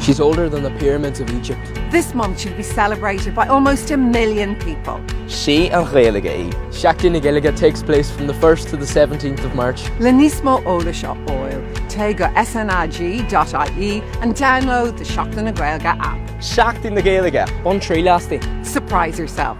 She's older than the pyramids of Egypt. This month she'll be celebrated by almost a million people. Sí an Ghaeilge í. Seachtain na Gaeilge takes place from the 1st to the 17th of March. Le níos mó eolais a fháil, téigh go snag.ie and download the Seachtain na Gaeilge app. Seachtain na Gaeilge. Bain triail asti. Surprise yourself.